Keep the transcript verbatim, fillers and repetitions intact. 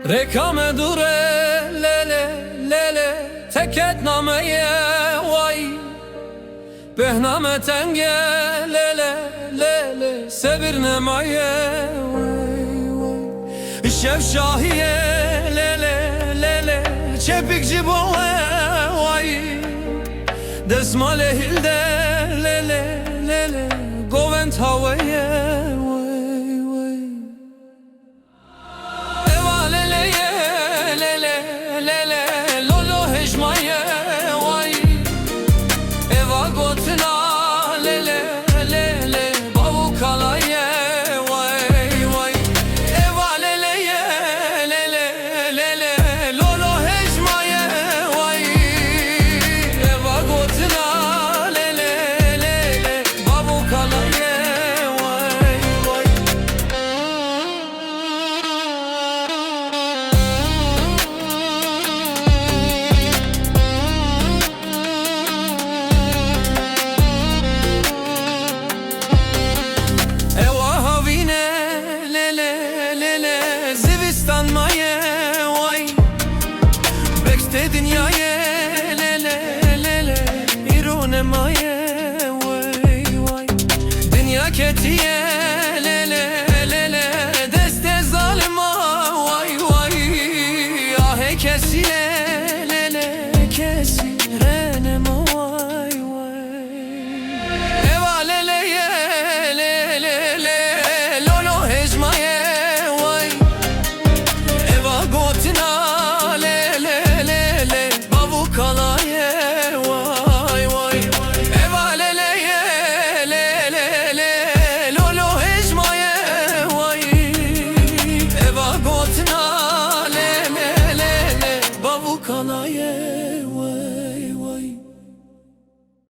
Rêka me dûr e, lê lê, lê lê, te ketna me ye, way. Bêhna me teng e, lê lê, lê lê, sebir nemaye, way, way. Şev şahî ye, lê lê, lê lê, çepik ji bo we, way. Desmalê hîl de, lê lê, lê lê, govend hawe ye, way, way. Eva lê lê ye, lê lê, lê lê, lo lo hejma ye, way. Eva gotina, lê lê, lê lê, bav û kala ye, way, way. Eva lê lê ye, lê lê, lê lê, lo lo hejma ye, way. Eva gotina, lê lê, lê lê, bav û kala ye, way, way. Ewa havîn e, lê lê, lê lê, zivistan maye, way. Behştê dinyayê, lê lê, lê lê, îro nemaye, way, way. Dinya ketiye, lê lê, lê lê, destê zalima, way, way. Ahê kesî ye, lê lê, kesî re nema, way, way. Eva lê lê ye, lê lê, lê, lo lo hejma ye, way. Eva gotina, lê lê, lê lê, bav û kala ye, way, way. Eva lê lê ye, lê lê, lê, lo lo hejma ye, way. Eva gotina, lê lê, lê lê, bav û kala ye.